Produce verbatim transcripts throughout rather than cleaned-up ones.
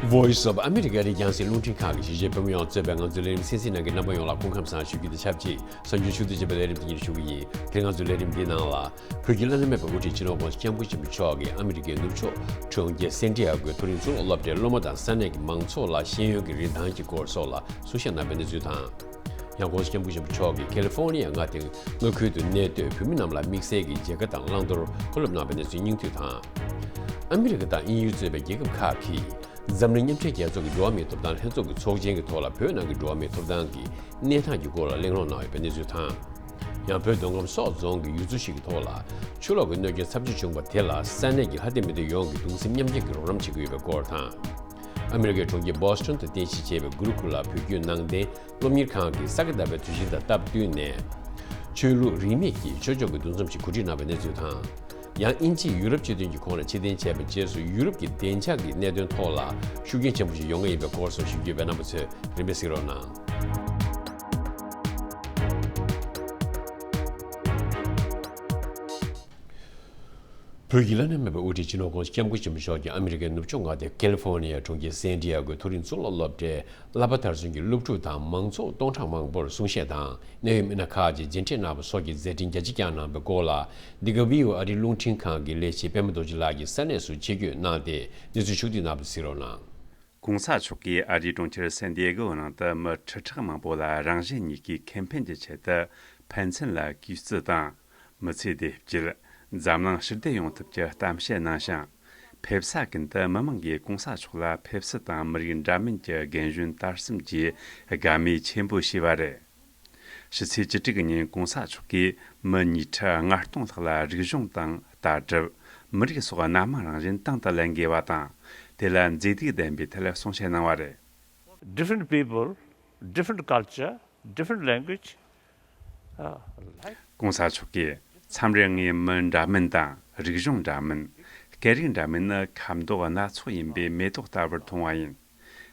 Voice of America ཨ་རིའི་རྒྱང་སྲིང་རླུང་འཕྲིན་ཁང་གི་གཞིས་བྱེས་བོད་མི་ཡོངས་གཙོས་པའི་ང་ཚོའི་ལས་རིམ་གསན་གཟིགས་གནང་མཁན་རྣམ་པ་ཡོངས་ལ་སྐུ་ཁམས་བཟང་ཞུ་རྒྱུ་དང་ཆབས་ཅིག་གསར་འགྱུར་ཕྱོགས་བསྡུས་བྱས་པའི་ལས་རིམ་འདི་ཉིད་ཞུ་གི་ཡིན། དེ་ང་ཚོའི་ལས་རིམ་འདིའི་ནང་ལ། བོད་ཀྱི་བླ་ན་མེད་པའི་དབུ་ཁྲིད་སྤྱི་ནོར་༸གོང་ས་༸སྐྱབས་མགོན་ཆེན་པོ་མཆོག་གིས་ཨ་མི་རི་ཀའི་ནུབ་ཕྱོགས་གྲོང་ཁྱེར་སན་ཏི་ཡ་གོའི་མཐོ་རིམ་གཙུག་ལག་སློབ་གྲྭའི་སློབ་མ་དང་ས་གནས་ཀྱི་མང་ཚོགས་ལ་ཤེས་ཡོན་གྱི་རིན་ཐང་གི་སྐོར་སོགས་ལ་གསུང་བཤད་གནང་བའི་གནས་ཚུལ་དང་། ཡང་༸གོང་ས་༸སྐྱབས་མགོན་ཆེན་པོ་མཆོག་གིས་ཁ་ལི་ཧྥོར་ནི་ཡའི་མངའ་སྡེ་མངའ་ཁུལ་དུ་གནས་སྡོད་བོད་མི་རྣམས་ལ་དམིགས་བསལ་གྱི་མཇལ་ཁ་དང་བླང་དོར་བཀའ་སློབ་གནང་བའི་གནས་ཚུལ་སྙིང་བསྡུས་དང་། ཨ་མི་རི་ཀ་དང་དབྱིན་ཡུལ་གཙོས་པའི་རྒྱལ་ཁབ་ཁག་གིས་འཛམ་གླིང་མཉམ་འབྲེལ་རྒྱལ་ཚོགས་ཀྱི་འགྲོ་བ་མིའི་ཐོབ་ཐང་ལྷན་ཚོགས་ཀྱི་ཚོགས་ཆེན་གྱི་ཐོག་ལ་བོད་ནང་གི་འགྲོ་བ་མིའི་ཐོབ་ཐང་གི་གནས་སྟངས་ཀྱི་སྐོར་ལ་གླེང་སློང་གནང་ཡོད་པའི་གནས་ཚུལ་དང་། ཡང་བོད་མདོ་ཁམས་སོག་རྫོང་གི་ཡུལ་ཚོ་ཞིག་གི་ཐོག་ལ་ཆུ་ལོག་གི་གནོད་སྐྱོན་ཚབས་ཆེ་བྱུང་བ་དེ་ལ་ས་གནས་ཀྱི་ལྷ་སྡེ་མི་སྡེ་ཡོངས་ཀྱིས་གདུང་སེམས་མཉམ་སྐྱེད་ཀྱི་རོགས་རམ་བྱེད་ཀྱི་ཡོད་པའི་སྐོར་དང་། ཨ་མི་རི་ཀའི་གྲོང་ཁྱེར་བྷོ་སི་ཊོན་དུ་རྟེན་གཞི་བྱས་པའི་གུ་རུ་ཀུ་ལ་བོད་བརྒྱུད་ནང་བསྟན་སློབ་གཉེར་ཁང་གིས་ས་ག་ཟླ་བའི་དུས་ཆེན་དང་སྟབས་བསྟུན་ནས། ཆོས་ལུགས་རིས་མེད་ཀྱི་ཆོས་ཕྱོགས་ཀྱི་འདུ་འཛོམས་ཤིག་གོ་སྒྲིག་གནང་བའི་གནས་ཚུལ་དང་། ཡང་དབྱིན་ཇིས་ཡུ་རོབ་སྤྱི་མཐུན་གྱི་ཁོངས་ལ་ཕྱིར་འཐེན་བྱས་པའི་རྗེས་སུ་ཡུ་རོབ་ཀྱི་བདེ་འཇགས་ཀྱི་གནད་དོན་ཐོག་ལ་ཤུགས་རྐྱེན་ཆེན་པོ་ཞིག་ཡོང་གི་ཡིན་པའི་སྐོར་སོགས་ཞུ་རྒྱུ་ཡོད་པས་རྣམ་པ་ཚོས་རིམ་པས་གཟིགས་རོགས་གནང་། བོད་ཀྱི་བླ་ན་མེད་པའི་དབུ་ཁྲིད་སྤྱི་ནོར་༸གོང་ས་༸སྐྱབས་མགོན་ཆེན་པོ་མཆོག་གིས་ཨ་མི་རི་ཀའི་ནུབ་ཕྱོགས་མངའ་སྡེ་ཀེ་ལི་ཧྥོར་ནི་ཡའི་གྲོང་ཁྱེར་སན་ཏི་ཡ་གོའི་མཐོ་རིམ་གཙུག་ལག་སློབ་གྲྭའི་བསླབ་པ་མཐར་སོན་གྱི་སློབ་ཕྲུག་དང་མང་ཚོགས་སྟོང་ཕྲག་མང་པོར་གསུང་བཤད་དང་གནད་ཡོད་མི་སྣ་ཁག་ཅིག་མཇལ་འཕྲད་གནང་བ་སོགས་ཀྱི་མཛད་འཕྲིན་རྒྱ་ཆེ་བསྐྱངས་གནང་བའི་སྐོར་ལ། འདི་ག་བྷི་ཨོ་ཨེ་ཨ་རིའི་རླུང་འཕྲིན་ཁང་གི་ལས་བྱེད་པད་མ་རྡོ་རྗེ་ལགས་ཀྱིས་ས་གནས་སུ་ཆིབས་བསྒྱུར་གནང་སྟེ་གནས་ཚུལ་ཕྱོགས་བསྡུས་གནང་བ་གཟིགས་རོགས་གནང་། ༸གོང་ས་མཆོག་གིས་ཨ་རིའི་གྲོང་ཁྱེར་སན་ཏི་ཡེ་གོའི་ནང་དུ་མི་ཁྲི་ཕྲག་མང་པོ་ལ་རང་གཞན་གཉིས་ཀའི་ཁེ་ཕན་གྱི་ཆེད་དུ་ཕན་ཚུན་ལ་གུས་བརྩི་དང་། མི་ཚེ་བདེ་སྐྱིད། འཛམ་གླིང་ཞི་བདེ་ཡོང་ཐབས་ཀྱི་གཏམ་བཤད་གནང་ཞིང་། ཕེབས་ས་ཀུན་ཏུ་མི་མང་གིས་༸གོང་ས་མཆོག་ལ་ཕེབས་བསུ་དང་མི་རིགས་འདྲ་མིན་གྱི་རྒན་གཞོན་དར་གསུམ་གྱིས་དགའ་མོས་ཆེན་པོ་བྱས་པ་རེད། ཕྱི་ཚེས་བཅུ་དྲུག་ཉིན་༸གོང་ས་མཆོག་གིས་མི་ཉིས་ཁྲི་ལྔ་སྟོང་ལྷག་ལ་རིག་གཞུང་དང་ལྟ་གྲུབ། མི་རིགས་སོགས་སྣ་མང་རང་བཞིན་དང་དུ་ལེན་དགོས་པ་དང་། དེ་ལ་མཛེས་སྡུག་ལྡན་པའི་ཐད་གསུང་བཤད་གནང་བ་རེད། Different people, different culture, different language, uh, like༸གོང་ས་མཆོག་གིས་མཚམས་རེ་ངས་མི་འདྲ་མིན་དང་རིག་གཞུང་འདྲ་མིན། སྐད་རིགས་འདྲ་མིན་ནི་ཁ་མདོག་སྣ་ཚོགས་ཡིན་པའི་མེ་ཏོག་ལྟ་བུར་མཐོང་བ་ཡིན།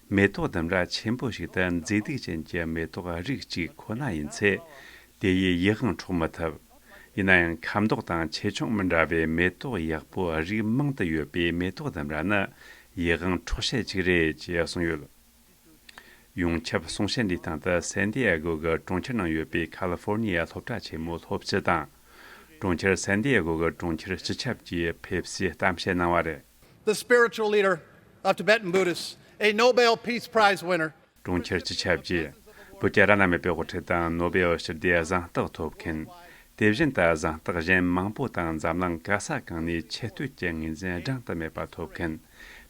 མེ་ཏོག་ལྡུམ་ར་ཆེན་པོ་ཞིག་ཏུ་མཛེས་སྡུག་ཅན་གྱི་མེ་ཏོག་རིགས་གཅིག་ཁོ་ན་ཡིན་ཚེ། དེ་ཡིས་ཡིད་དབང་འཕྲོག་མི་ཐུབ། ཡིན་ན་ཡང་ཁ་མདོག་དང་ཆེ་ཆུང་མི་འདྲ་བའི་མེ་ཏོག་ཡག་པོ་རིགས་མང་དུ་ཡོད་པའི་མེ་ཏོག་ལྡུམ་ར་ནི་ཡིད་དབང་འཕྲོག་བྱེད་ཅིག་རེད་ཅེས་གསུངས་ཡོད། ཡོངས་ཁྱབ་གསུང་བཤད་འདིའི་སྟེང་དུ་སན་ཏི་ཡ་གོ་གི་གྲོང་ཁྱེར་ནང་ཡོད་པའི་ཁ་ལི་ཧྥོར་ནི་ཡ་སློབ་གྲྭ་ཆེན་མོའི་སློབ་སྤྱི་དང་། གྲོང་ཁྱེར་སན་ཏི་ཡ་གོ་གི་གྲོང་ཁྱེར་སྤྱི་ཁྱབ་ཀྱིས་ཕེབས་བསུའི་གཏམ་བཤད་གནང་བ་རེད། The spiritual leader of Tibetan Buddhists, a Nobel Peace Prize winner, གྲོང་ཁྱེར་སྤྱི་ཁྱབ་ཀྱིས་བོད་ཀྱི་བླ་ན་མེད་པའི་དབུ་ཁྲིད་དང་ནོ་བེལ་ཞི་བདེའི་གཟེངས་རྟགས་ཐོབ་མཁན། དེ་བཞིན་དུ་གཟེངས་རྟགས་གཞན་མང་པོ་དང་འཛམ་གླིང་ག་ས་གང་ནས་ཆེ་བསྟོད་ཀྱི་ངོས་འཛིན་བགྲང་དུ་མེད་པ་ཐོབ་མཁན།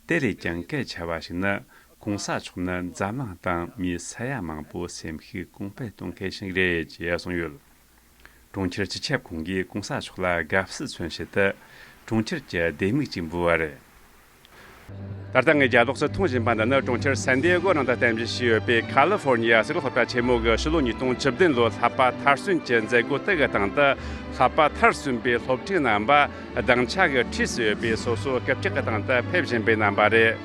དེ་ལས་ཀྱང་གལ་ཆེ་བ་ཞིག་ནི། ༸གོང་ས་མཆོག་ནི་འཛམ་གླིང་སྟེང་མི་ས་ཡ་མང་པོའི་སེམས་ཤུགས་གོང་འཕེལ་གཏོང་མཁན་ཞིག་རེད་ཅེས་གསུངས་ཡོད། གྲོང་ཁྱེར་སྤྱི་ཁྱབ་ཁོང་གིས་༸གོང་ས་མཆོག་ལ་དགའ་བསུ་མཚོན་ཆེད་དུ། གྲོང་ཁྱེར་གྱི་ལྡེ་མིག་ཅིག་འབུལ་བ་རེད། ད་ལྟ་ངས་རྒྱབ་ལོགས་སུ་མཐོང་བཞིན་པ་འདི་ནི་གྲོང་ཁྱེར་སན་ཏི་ཡེ་གོ་ནང་དུ་རྟེན་གཞི་བྱས་ཡོད་པའི་ཁ་ལི་ཧྥོར་ནི་ཡ་གཙུག་ལག་སློབ་གྲྭ་ཆེན་མོ་གི་ཕྱི་ལོ་ཉིས་སྟོང་བཅུ་བདུན་ལོའི་བསླབ་པ་མཐར་སོན་གྱི་མཛད་སྒོ་དེ་གི་སྟེང་དུ། བསླབ་པ་མཐར་སོན་པའི་སློབ་ཕྲུག་རྣམ་པ་སྡིངས་ཆ་གི་འཁྲིས་སུ་ཡོད་པའི་སོ་སོའི་རྐུབ་བཀྱག་གི་སྟེང་དུ་ཕེབས་བཞིན་པའི་རྣམ་པ་རེད།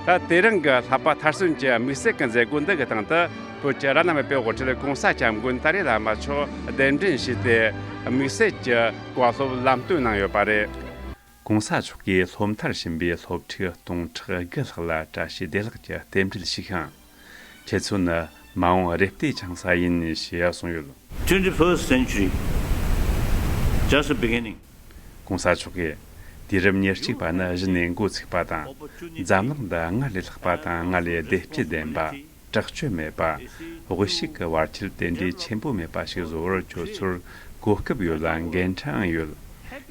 ད་དེ་རིང་གི་བསླབ་པ་མཐར་སོན་གྱི་དམིགས་བསལ་གྱི་མཛད་སྒོ་འདི་གི་སྟེང་དུ་བོད་ཀྱི་བླ་ན་མེད་པའི་དབུ་ཁྲིད་༸གོང་ས་༸སྐྱབས་མགོན་ཏཱ་ལའི་བླ་མ་མཆོག་གདན་འདྲེན་ཞུས་ཏེ། དམིགས་བསལ་གྱི་བཀའ་སློབ་ལམ་སྟོན་གནང་ཡོད་པ་རེད། ༸གོང་ས་མཆོག་གིས་སློབ་མཐར་ཕྱིན་པའི་སློབ་ཕྲུག་སྟོང་ཕྲག་དགུ་ལྷག་ལ་བཀྲ་ཤིས་བདེ་ལེགས་ཀྱི་རྟེན་འབྲེལ་ཞུས་ཤིང་། ཁྱེད་ཚོ་ནི་མ་འོངས་རེ་ལྟོས་འཆང་ས་ཡིན་ཞེས་གསུངས་ཡོད། Twenty-first century, just a beginning. ༸གོང་ས་མཆོག་གིས། དུས་རབས་ཉེར་གཅིག་པ་ནི་གཞི་ནས་འགོ་ཚུགས་པ་དང་། འཛམ་གླིང་འདི་སྔར་ལས་ལྷག་པ་དང་སྔར་ལས་བདེ་སྐྱིད་ལྡན་པ། དྲག་སྤྱོད་མེད་པ། དབུལ་ཕྱུག་གི་བར་ཁྱད་དེ་འདྲའི་ཆེན་པོ་མེད་པ་ཞིག་བཟོ་བར་ཁྱོད་ཚོར་གོ་སྐབས་ཡོད་ལ་འགན་འཁྲིའང་ཡོད།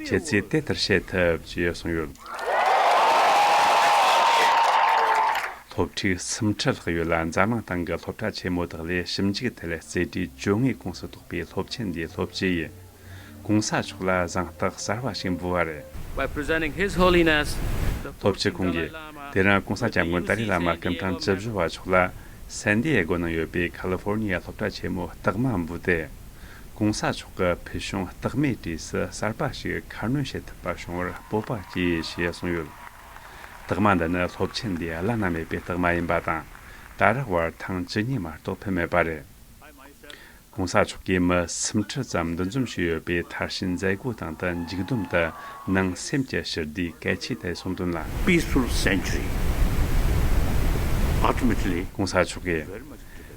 ཁྱེད་ཚོས་དེ་ལྟར་བྱེད་ཐུབ་ཅེས་གསུངས་ཡོད། སློབ་ཕྲུག་སུམ་ཁྲི་ལྷག་ཡོད་ལ་འཛམ་གླིང་སྟེང་གི་སློབ་གྲྭ་ཆེན་མོ་དག་ལས་ཞིབ་འཇུག་ཐད་རྩེ་གྲས་བཅོ་ལྔའི་ཁོངས་སུ་གཏོགས་པའི་སློབ་ཆེན་འདིའི་སློབ་སྤྱི་ཡིས། ༸གོང་ས་མཆོག་ལ་གཟེངས་རྟགས་གསར་བ་ཞིག་འབུལ་བ་རེད། By presenting His Holiness the སློབ་སྤྱི་ཁོང་གིས། དེ་རིང་༸གོང་ས་༸སྐྱབས་མགོན་ཏཱ་ལའི་བླ་མ་སྐུ་ཕྲེང་བཅུ་བཞི་པ་མཆོག་ལ་སན་ཏི་ཡེ་གོ་ནང་ཡོད་པའི་ཁ་ལི་ཧྥོར་ནི་ཡ་སློབ་གྲྭ་ཆེན་མོའི་རྟགས་མ་འབུལ་ཏེ། ༸གོང་ས་མཆོག་གི་ཕུལ་བྱུང་རྟགས་མའི་གྲས་སུ་གསར་པ་ཞིག་ཁ་སྣོན་བྱེད་ཐུབ་པ་བྱུང་བར་སྤོབས་པ་སྐྱེས་ཞེས་གསུངས་ཡོད། རྟགས་མ་འདི་ནི་སློབ་ཆེན་འདིའི་བླ་ན་མེད་པའི་རྟགས་མ་ཡིན་པ་དང་། ད་རག་བར་ཐེངས་བཅུ་གཉིས་མ་གཏོགས་ཕུལ་མེད་པ་རེད། ༸གོང་ས་མཆོག་གིས་མི་སུམ་ཁྲི་ཙམ་འདུ་འཛོམས་བྱས་ཡོད་པའི་མཐར་ཕྱིན་མཛད་སྒོ་སྟེང་དུ་མཇུག་བསྡོམས་དུ་ནང་སེམས་ཀྱི་ཞི་བདེའི་གལ་ཆེ་དེ་གསུངས་དོན་ལ། Peaceful century. Ultimately, གོང་ས་མཆོག་གིས།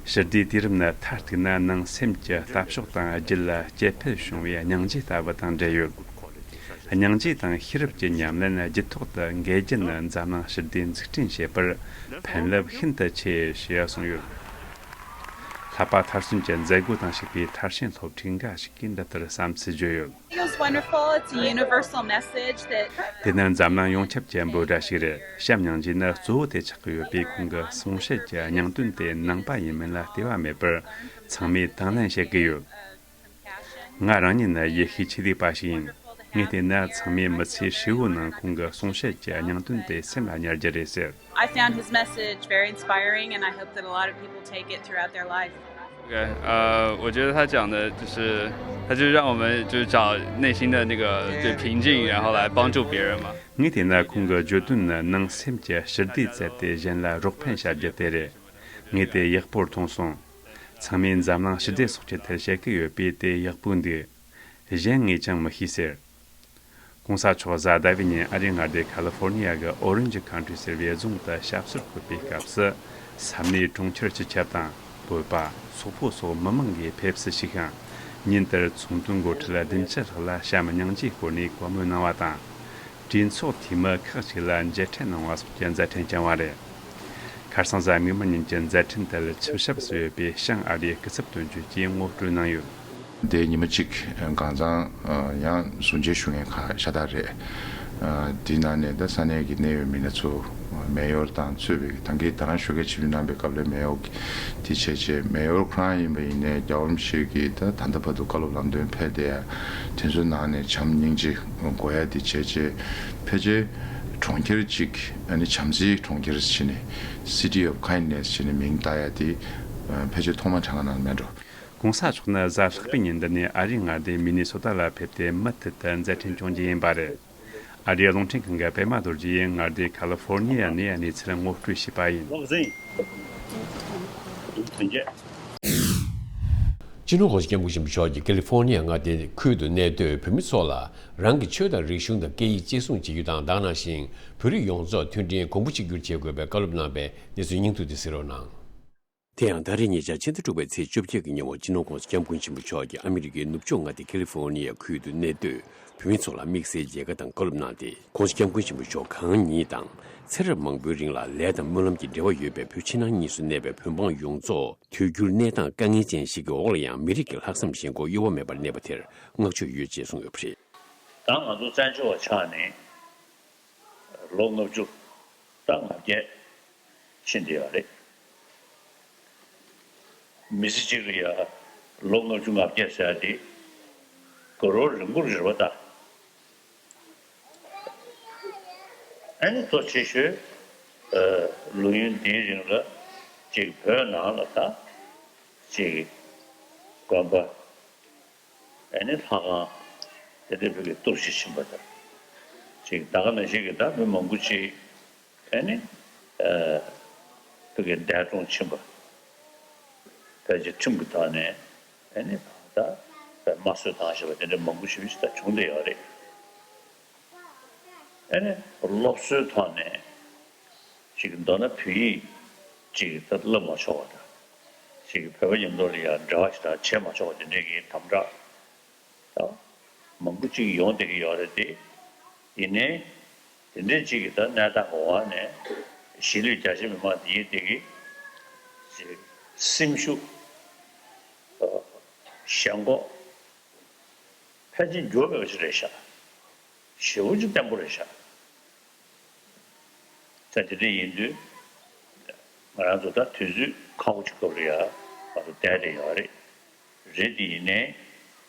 ཞི་བདེའི་དུས་རིམ་ནི་མཐར་གཏུགས་ན་ནང་སེམས་ཀྱི་ལྟ་ཕྱོགས་དང་རྒྱུད་ལ་སྐྱེད་འཕེལ་བྱུང་བའི་སྙིང་རྗེ་ལྟ་བུ་དང་འབྲེལ་ཡོད། སྙིང་རྗེ་དང་ཤེས་རབ་ཀྱི་ཉམས་ལེན་རྒྱུད་ཐོག་ཏུ་འགེལ་རྒྱུ་ནི་འཛམ་གླིང་ཞི་བདེ་འཛུགས་སྐྲུན་བྱེད་པར་ཕན་རླབས་ཤིན་ཏུ་ཆེ་ཞེས་གསུངས་ཡོད། ལྷག་པ་མཐར་སོན་གྱི་མཛད་སྒོ་དང་གཅིག་པའི་མཐར་ཕྱིན་སློབ་ཕྲུག་འགའ་ཞིག་གིས་འདི་ལྟར་བསམ་ཚུལ་བརྗོད་ཡོད། It was wonderful. It's a universal message that དེ་ནི་འཛམ་གླིང་ཡོངས་ཁྱབ་ཀྱི་འབོད་སྒྲ་ཞིག་རེད། བྱམས་སྙིང་རྗེ་ནི་གཙོ་བོ་དེ་ཆགས་ཀྱི་ཡོད་པས། ཁོང་གི་གསུང་བཤད་ཀྱི་སྙིང་དོན་དེ་ནང་པ་ཡིན་མིན་ལ་ལྟོས་པ་མེད་པར་ཚང་མས་དང་ལེན་བྱེད་ཀྱི་ཡོད། ང་རང་ཉིད་ནི་ཡེ་ཤུའི་ཆོས་ལུགས་པ་ཞིག་ཡིན། ངས་བལྟས་ན་ཚང་མས་མི་ཚེའི་ཧྲིལ་བོའི་ནང་ཁོང་གི་གསུང་བཤད་ཀྱི་སྙིང་དོན་དེ་སེམས་ལ་ཉར་རྒྱུ་རེད་ཟེར། I found his message very inspiring, and I hope that a lot of people take it throughout their life. 呃，我觉得他讲的就是，他就是让我们就是找内心的那个对平静，然后来帮助别人嘛。 ངས་བལྟས་ན་ཁོང་གི་བརྗོད་དོན་ནི་ནང་སེམས་ཀྱི་ཞི་བདེ་བཙལ་ཏེ་གཞན་ལ་རོགས་ཕན་བྱ་རྒྱུ་དེ་རེད། ངས་དེ་ཡག་པོར་མཐོང་སོང་། ཚང་མས་འཛམ་གླིང་ཞི་བདེ་སོགས་ཀྱི་ཐད་བཤད་ཀྱི་ཡོད་པས་དེ་ཡག་པོ་འདུག། གཞན་ངས་ཅང་མི་ཤེས་ཟེར། གོང་ས་མཆོག་གཟའ་ཟླ་བའི་ཉིན་ཨ་རིའི་མངའ་སྡེ་ཁ་ལི་ཧྥོར་ནི་ཡ་གི་ཨོ་རེན་ཇི་ཁན་ཊི་ཟེར་བའི་རྫོང་དུ་ཞབས་སོར་བཀོད་པའི་སྐབས་སུ། ས་གནས་གྲོང་ཁྱེར་སྤྱི་ཁྱབ་དང་བོད་པ། སོག་པོ་སོགས་མི་མང་གིས་ཕེབས་བསུ་ཞུས་ཤིང་། ཉིན་དེར་ཚོང་དོན་འགོ་ཁྲིད་བདུན་ཅུ་ལྷག་ལ་བྱམས་སྙིང་རྗེའི་སྒོ་ནས་བཀའ་མོལ་གནང་བ་དང་། གྲོས་ཚོགས་འཐུས་མི་ཁག་ཅིག་ལ་མཇལ་འཕྲད་གནང་བ་སོགས་ཀྱི་མཛད་འཕྲིན་བསྐྱངས་པ་རེད། ཁ་སང་གཟའ་མིག་དམར་ཉིན་གྱི་མཛད་འཕྲིན་དེར་ཆིབས་ཞབས་སུ་ཡོད་པའི་བྱང་ཨ་རིའི་སྐུ་ཚབ་དོན་གཅོད་ཀྱིས་ངོ་སྤྲོད་གནང་ཡོད། འདིའི་ཉི་མ་གཅིག་གང་ཚང་ཡང་གསུང་ཆོས་ཞུ་མཁན་ཁག་ཤ་སྟག་རེད། དེའི་ནང་ནས་ད་ས་གནས་ཀྱི་གནད་ཡོད་མི་སྣ་ཚོ་མེ་ཡོར་དང་གཙོས་པའི་ད་གིན་ད་རང་ཞོགས་ཀས་ཆིབས་བསྒྱུར་གནང་པའི་སྐབས་ལ་མེ་ཡོར་དེ་བྱས་རྗེས་མེ་ཡོར་ཁོ་རང་ཡིན་པ་ཡིན་ནའི་རྒྱལ་བ་རིན་པོ་ཆེ་གིས་ད་ད་ལྟ་བར་དུ་བཀའ་སློབ་ལམ་སྟོན་ཕེབས་བསྡད་ཡ་དེ་ཚོའི་ནང་ནས་བྱམས་སྙིང་རྗེ་དགོས་ཡ་དེ་བྱས་རྗེས་ཕལ་ཆེར་གྲོང་ཁྱེར་གཅིག་ཨ་ནི་བྱམས་བརྩེའི་གྲོང་ཁྱེར་ཟེར་ནས་City of Kindness ཟེར་ནས་མིང་བཏགས་ཡ་དེ་ཕལ་ཆེར་ཐོག་མ་གྲངས་ཀ་ནང་མེད་འགྲོ། གོང་ས་མཆོག་ནི་གཟའ་ལྷག་པའི་ཉིན་འདི་ནས་ཨ་རིའི་མངའ་སྡེ་མི་ནི་སོ་ཏ་ལ་ཕེབས་ཏེ་མུ་མཐུད་དུ་མཛད་འཕྲིན་སྐྱོང་རྒྱུ་ཡིན་པ་རེད། ཨ་རིའི་རླུང་འཕྲིན་ཁང་གི་པད་མ་རྡོ་རྗེ་ཡིས་མངའ་སྡེ་ཁ་ལི་ཧྥོར་ནི་ཡ་ནས་གནས་ཚུལ་ངོ་སྤྲོད་བྱས་པ་ཡིན། སྤྱི་ནོར་གོང་ས་སྐྱབས་མགོན་ཆེན་པོ་མཆོག་གིས་ཀ་ལི་ཧྥོར་ནི་ཡ་མངའ་སྡེའི་ཁུལ་དུ་གནས་སྡོད་བོད་མི་ཚོ་ལ་རང་གི་ཆོས་དང་རིག་གཞུང་དང་སྐད་ཡིག་གཅེས་སྲུང་བྱེད་རྒྱུ་དང་། ད་ག་ནང་བཞིན་བོད་རིགས་ཡོངས་རྫོགས་མཐུན་སྒྲིལ་གོང་བུ་གཅིག་གྱུར་བྱེད་དགོས་པའི་བཀའ་སློབ་གནང་པའི་གནས་ཚུལ་སྙིང་བསྡུས་དེ་གསན་རོགས་གནང་། དེ་ཡང་ད་རེས་ཉེ་ཆར་ཕྱི་ཟླ་དྲུག་པའི་ཚེས་བཅོ་བརྒྱད་ཀྱི་ཉིན་མོ་སྤྱི་ནོར་གོང་ས་སྐྱབས་མགོན་ཆེན་པོ་མཆོག་གིས་ཨ་མི་རི་ཀའི་ནུབ་ཕྱོགས་མངའ་སྡེ་ཀ་ལི་ཧྥོར་ནི་ཡའི་ཁུལ་དུ་གནས་སྡོད་བོད་མི་ཚོ་ལ་དམིགས་བསལ་མཇལ་ཁ་དང་བཀའ་སློབ་གནང་སྟེ། གོང་ས་སྐྱབས་མགོན་ཆེན་པོ་མཆོག་གང་ཉིད་དང་ཚེ་རབས་མང་པོའི་རིང་ལ་ལས་དང་སྨོན་ལམ་གྱི་འབྲེལ་བ་ཡོད་པའི་བོད་ཕྱི་ནང་གཉིས་སུ་གནས་པའི་བོད་འབངས་ཡོངས་རྫོགས་དུས་འགྱུར་གནས་སྟངས་དཀའ་ངལ་ཅན་ཞིག་གི་འོག་ལ་ཡང་མི་རིགས་ཀྱི་ལྷག་བསམ་ཞེན་ཁོག་གཡོ་བ་མེད་པར་གནས་པ་དེར་བསྔགས་བརྗོད་ཡོད་ཅེས་གསུངས་ཡོད་པ་རེད། ད་ང་ཚོ་བཙན་བྱོལ་བ་ཆགས་ནས་ལོ་ལྔ་བཅུ་ད་ང་བརྒྱད་ཕྱིན་བསྡད་ཡོད་རེད། མི་ཚེ་གཅིག་ལ་ཡ་ལོ་ལྔ་བཅུ་ང་བརྒྱད་ཟེར་ཡ་དེ་དགའ་རབ་རིང་པོ་རེད་པ་ད། ཨ་ནི་གཙོ་ཆེ་ཤོས་ལོ་ཡུན་འདིའི་རིང་ལ་ཅིག་བོད་ནང་ལ་ད་ཅིག་དགོན་པ་ཨ་ནི་ལྷ་ཁང་དེ་འདྲ་བོད་ཀྱི་གཏོར་བཤིག་ཕྱིན་པ་དང་ཅིག་ད་ག་ནང་བཞིན་གྱི་ད་མི་མང་པོ་ཅིག་ཨ་ནི་བོད་ཀྱི་འདས་གྲོངས་ཕྱིན་པ་ཕལ་ཆེར་ཁྲིམས་ཀྱི་ཐོག་ནས་ཨ་ནི་ད་དམར་གསོད་བཏང་བཞག་པ་དེ་འདྲ་མང་པོ་ཞིག་ད་བྱུང་བསྡད་ཡོད་རེད། ཨ་ནི་སློབ་གསོའི་ཐོག་ནས་ཅིག་མདོར་ན་བོད་ཡིག་ཅིག་ད་བསླབ་མ་ཆོག་པ་དང་ཅིག་བོད་པ་མཉམ་དུ་ལ་ཡང་འབྲེལ་བ་ཞིག་ད་བྱེད་མ་ཆོག་པ་དེ་འདྲའི་གི་དམ་དྲག་ད་མང་པོ་ཅིག་ཡོང་བསྡད་ཀྱི་ཡོད་རེད་དེ། ཡིན་ནའི་དེ་འདྲའི་ཅིག་གི་ད་གནས་སྟངས་འོག་ནས་གཞིས་ལུས་རྒྱ་ཆེ་མི་མང་དེ་ཡིན་དེ་གི་ཅིག་སེམས་ཤུགས་ཞེན་ཁོག་ཕལ་ཆེར་འགྱུར་མེད་པ་ཞིག་རེད་ཤག་ཞེ་པོ་ཅིག་བརྟན་པོ་རེད་ཤག་ས་དེ་འདྲ་ཡིན་དུས་ང་རང་ཚོ་ད་དུས་ཚོད་ཁག་པོ་ཅིག་སྐབས་རེ་ཡ་ང་ཚོ་བསྡད་བསྡད་ཡོད་རེད། རེད་དེ་ཡིན་ནའི་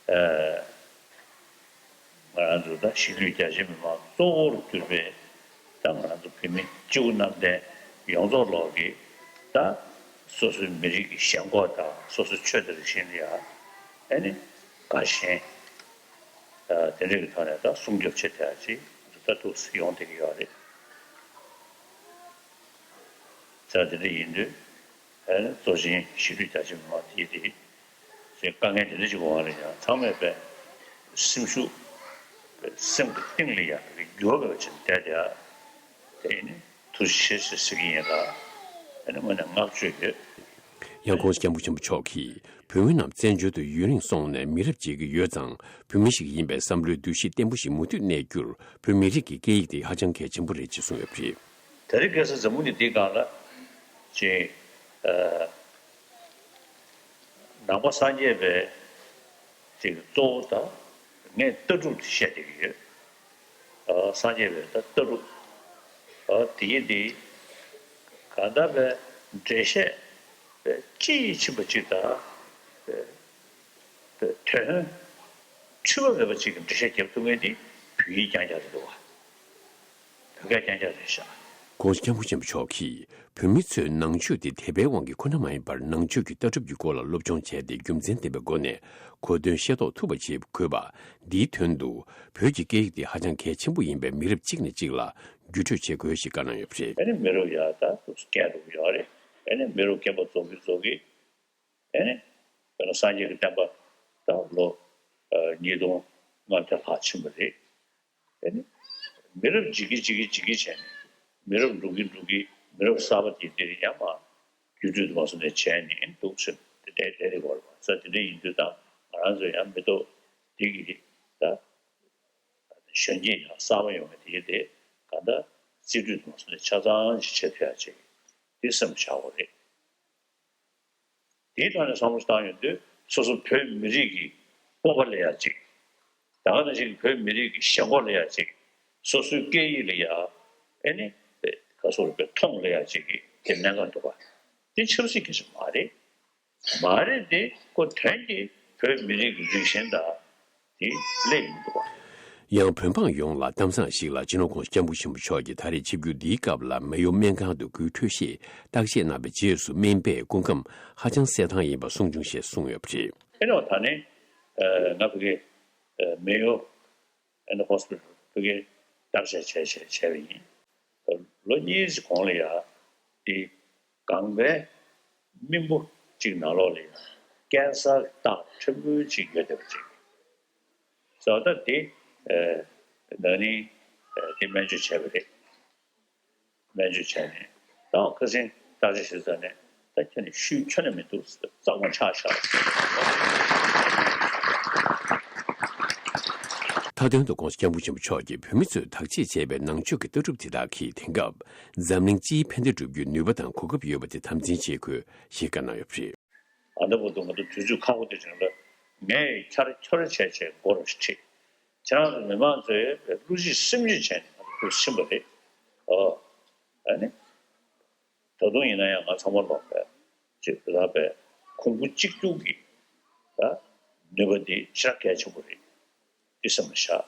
ཨ་ང་རང་ཚོ་ད་གཞིས་ལུས་རྒྱ་ཆེ་མི་མང་གཙོ་བོར་གྱུར་པའི་ད་ང་རང་ཚོ་བོད་མི་སྤྱི་བོ་གནམ་བསྟན་ཡོངས་རྫོགས་ལོག་གི་ད་སོ་སོའི་མི་རིགས་ཀྱི་ཞེན་ཁོག་དང་སོ་སོའི་ཆོས་དང་རིག་གཞུང་ལ་ཡ་ཨ་ནི་དགའ་ཞེན། དེ་འདྲ་གི་ཐོག་ནས་ད་སྲུང་སྐྱོབ་བྱེད་ཐུབ་ཡ་ཅིག་ད་ཐུགས་སུ་ཡོང་བསྡད་ཀྱི་ཡོད་རེད། ད་དེ་འདྲ་ཡིན་དུས་ཨ་ནི་གཙོ་ཆེན་གཞིས་ལུས་རྒྱ་ཆེ་མི་མང་དེ་དེ་ཅིག་དཀའ་ངལ་དེ་འདྲ་ཅིག་འོང་བ་ལ་ཡང་ཚང་མས་པའི་སེམས་ཤུགས་སེམས་ཀྱི་གཏིང་ལ་ཡ་གི་འགྱུར་བ་ཅིག་བསྡད་དེ་ཨ་དེ་ནི་ཐུགས་རྗེ་ཆེ་ཞེས་ཟེར་གྱི་ཡིན་ལ། དངོས་གནས་བསྔགས་བརྗོད་ཡོད། ཡང་༧གོང་ས་༧སྐྱབས་མགོན་ཆེན་པོ་མཆོག་གིས་བོད་མི་རྣམས་བཙན་བྱོལ་དུ་ཡུན་རིང་སོང་ནས་མི་རབས་གཅིག་གི་ཡོད་ཙང་བོད་མི་ཞིག་ཡིན་པའི་བསམ་བློའི་འདུ་ཤེས་བརྟན་པོ་ཞིག་མུ་མཐུད་གནས་རྒྱུར་བོད་མི་རིགས་ཀྱི་སྐད་ཡིག་དེ་ཧ་ཅང་གལ་ཆེན་པོ་རེད་ཅེས་གསུངས་ཡོད་པ་རེད། དེ་རིང་ཁ་སང་འཛམ་བུ་གླིང་འདིའི་སྒང་ལ་ཅིག་ཨ་ནང་པ་སངས་རྒྱས་པའི་ཅིག་གཙོ་བོ་དང་ངས་ལྟ་གྲུབ་དེ་བཤད་བསྡད་ཀྱི་ཡོད། ཨ་སངས་རྒྱས་པའི་ད་ལྟ་གྲུབ་ཨ་དེ་ཡིན་དེ་གང་ལྟར་བའི་འགྲེལ་བཤད་པའི་དཔྱིས་ཕྱིན་པ་ཅིག་དང་། དོན་འཁྲུལ་པ་མེད་པ་ཅིག་གི་འགྲེལ་བཤད་རྒྱབ་ཐུབ་མཁན་དེ་བོད་ཡིག་རྐྱང་རྐྱང་རེད་འདུག་བ། བོད་སྐད་རྐྱང་རྐྱང་རེད་ཤག ༸གོང་ས་༸སྐྱབས་མགོན་ཆེན་པོ་མཆོག་གིས་བོད་མི་ཚོས་ནང་ཆོས་དེ་དད་པའི་དབང་གིས་ཁོ་ན་མ་ཡིན་པར་ནང་ཆོས་ཀྱི་ལྟ་གྲུབ་ཀྱི་སྐོར་ལ་སློབ་སྦྱོང་བྱས་ཏེ་རྒྱུ་མཚན་ལྡན་པའི་སྒོ་ནས་གོ་དོན་ཤེས་རྟོགས་ཐུབ་པ་བྱེད་དགོས་པ། འདིའི་དོན་དུ་བོད་ཀྱི་སྐད་ཡིག་དེ་ཧ་ཅང་གལ་ཆེན་པོ་ཡིན་པས་མི་རབས་གཅིག་ནས་གཅིག་ལ་བརྒྱུད་སྤྲོད་བྱེད་དགོས་ཞེས་བཀའ་གནང་ཡོད་པ་རེད། ཨ་ནི་མི་རབས་ཡར་ད་སྐད་འགྲོ་གི་ཡོད་རེད། ཨ་ནི་མི་རབས་རྒན་པ་རྫོགས་ཀྱི་རྫོགས་ཀྱི། ཨེ་ནི། དཔེར་ན་སངས་རྒྱས་ཀྱི་བསྟན་པ་དང་ལོ་ཉིས་སྟོང་ལྔ་བརྒྱ་ལྷག་ཕྱིན་པ་རེད། ཨེ་ནི། མི་རབས་འཇིག་གི་འཇིག་གི་འཇིག་གི་བྱས་ནས། མི་རབས་འགྲོ་གི་འགྲོ་གི་མི་རབས་གསར་པ་དེ་འདིར་ཡང་མ་བརྒྱུད་སྤྲོད་དུ་མ་སོང་ནས་བྱས་ནས་འདུག་ཟེར་དེ་འདྲའི་ལས་རིགས་བར་བ་ས་དེ་འདྲ་ཡིན་དུས་ད་ང་རང་ཚོ་ཡང་མི་ཐོག་འདི་གི་ད་གཞོན་སྐྱེས་ཡང་གསར་པ་ཡོང་བ་དེ་དེ་ག་ད་རྩིས་སྤྲོད་དུ་མ་སོང་ནས་ཆ་ཚང་ཞིག་བྱེད་ཐུབ་ཡ་ཅིག་དེ་སེམས་ཆགས་པ་རེད། དེའི་ཐོག་ནས་བསམ་བློ་བཏང་ཡོང་དུས་སོ་སོ་བོད་མི་རིགས་ཀྱི་སྤོབས་པ་སླེབས་ཡ་གཅིག་ད་ག་ནང་བཞིན་བོད་མི་རིགས་ཀྱི་ཞེན་ཁོག་སླེབས་ཡ་གཅིག་སོ་སོའི་སྐད་ཡིག་ལ་ཡ་ཨེ་ནི་ག་སོ་རུ་པའི་མཐོང་སླེབས་ཡ་གཅིག་གི་དེ་གནད་འགག་འདུག་པ། དེ་ཆབ་སྲིད་སྐད་ཆ་མ་རེད། མ་རེད་དེ་ཁོ་དོན་གྱིས་བོད་མི་རིགས་ཀྱི་རིགས་ཞེན་དང་དེ་སླེབས་ཡོང་འདུག་པ། ཡང་བོད་འབངས་ཡོངས་ལ་གཏམ་བཟང་ཞིག་ལ་སྤྱི་ནོར་༸གོང་ས་༸སྐྱབས་མགོན་ཆེན་པོ་མཆོག་གིས་ད་རེས་ཆིབས་བསྒྱུར་འདིའི་སྐབས་ལ་མེ་ཡོ་སྨན་ཁང་དུ་སྒོས་འཕྲོད་བཞེས་བརྟག་དཔྱད་གནང་བའི་རྗེས་སུ་སྨན་པས་སྐུ་ཁམས་ཧ་ཅང་གསལ་ཐང་ཡིན་པ་གསུངས་བྱུང་ཞེས་གསུངས་ཡོད་པ་རེད། ཨེ་ནོ་ད་ནི་ང་ཕ་གི་མེ་ཡོ་ཨེ་ནོ་ཧོ་སི་པི་ཊལ་ཕ་གི་བརྟག་དཔྱད་བྱས་བྱས་བྱས་པ་ཡིན། ལོ་གཉིས་ཀྱི་གོང་ལ་ཡ་དེ་སྒང་པའི་སྨིན་པོ་གཅིག་ནང་ལོགས་ལ་ཡ་ཀན་སར་རྟགས་ཕྲན་བུ་གཅིག་ཡོད་བསྡད་པ་ཅིག་ཟེར་བ་ད་དེ་ན་ནིང་དེ་སྨན་བཅོས་བྱས་པ་རེད། སྨན་བཅོས་བྱས་ནས་ད་ཁ་སང་བརྟག་དཔྱད་བྱས་ཙང་ནས་ད་ཁྱོན་ནས་ཤུལ་ཁྱོན་ནས་མི་འདུག་རྩ་དགོངས་ཆགས་བཞག་མཐའ་དོན་དུ་༸གོང་ས་༸སྐྱབས་མགོན་ཆེན་པོ་མཆོག་གིས་བོད་མི་ཚོས་དག་བྱེད་བྱས་པའི་ནང་ཆོས་ཀྱི་ལྟ་གྲུབ་དེ་དག་གིས་དེང་སྐབས་འཛམ་གླིང་སྤྱིའི་ཕན་བདེ་བསྒྲུབ་རྒྱུའི་ནུས་པ་དང་གོ་སྐབས་ཡོད་པ་དེ་དམ་འཛིན་བྱེད་དགོས་ཞེས་བཀའ་གནང་ཡོད་པ་རེད། ཨ་ད་བར་དུ་ང་ཚོ་དུས་ཚོད་ཁག་པོ་དེ་རིང་ལ་ངས་འཁྱར་འཁྱོར་བྱས་བྱས་མགོ་རུ་ཁྲིད། ཁྱེད་རང་ཚོ་མི་མང་ཚོས་བློ་གཅིག་སེམས་གཅིག་བྱས་ནས་ང་ཚོ་ཕྱིན་པ་རེད། ཨོ། ཨ་ནི། ད་དུང་ཡིན་ན་ཡང་ང་ཚང་མ་ལོག་པའི་ཅིག་རག་པའི་ཁུང་བུ་གཅིག་གྱུར་གྱི་ད་ནུས་པ་འདི་ཞེ་དྲག་གལ་ཆེན་པོ་རེད། འདི་སེམས་ལ་བཞག་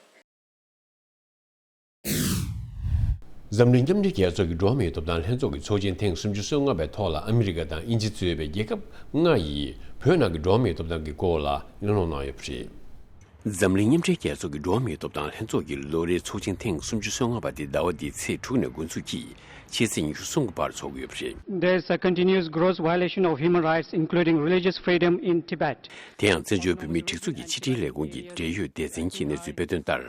འཛམ་གླིང་མཉམ་འབྲེལ་རྒྱལ་ཚོགས་ཀྱི་འགྲོ་བ་མིའི་ཐོབ་ཐང་ལྷན་ཚོགས་ཀྱི་ཚོགས་ཆེན་ཐེངས་སུམ་ཅུ་སོ་ལྔ་པའི་ཐོག་ལ་ཨ་མི་རི་ཀ་དང་དབྱིན་ཇི་གཙོས་པའི་རྒྱལ་ཁབ་ལྔ་ཡིས་བོད་ནང་གི་འགྲོ་བ་མིའི་ཐོབ་ཐང་གི་སྐོར་ལ་གླེང་སློང་གནང་ཡོད་པ་རེད། འཛམ་གླིང་མཉམ་འབྲེལ་རྒྱལ་ཚོགས་ཀྱི་འགྲོ་བ་མིའི་ཐོབ་ཐང་ལྷན་ཚོགས་ཀྱི་ལོ་རེའི་ཚོགས་ཆེན་ཐེངས་སུམ་ཅུ་སོ་ལྔ་པ་དེ་ཟླ་བ་འདིའི་ཚེས་དྲུག་ནས་འགོ་འཛུགས་ཀྱིས་ཕྱི་ཚེས་ཉི་ཤུ་གསུམ་གྱི་བར་འཚོགས་ཀྱི་ཡོད་པ་རེད། There is a continuous gross violation of human rights, including religious freedom in Tibet. དེ་ཡང་བཙན་བྱོལ་བོད་མིའི་སྒྲིག་འཛུགས་ཀྱི་ཕྱི་དྲིལ་ལས་ཁུངས་ཀྱི་འབྲེལ་ཡོད་སྡེ་ཚན་གྱིས་གནས་ཚུལ་སྤེལ་དོན་ལྟར།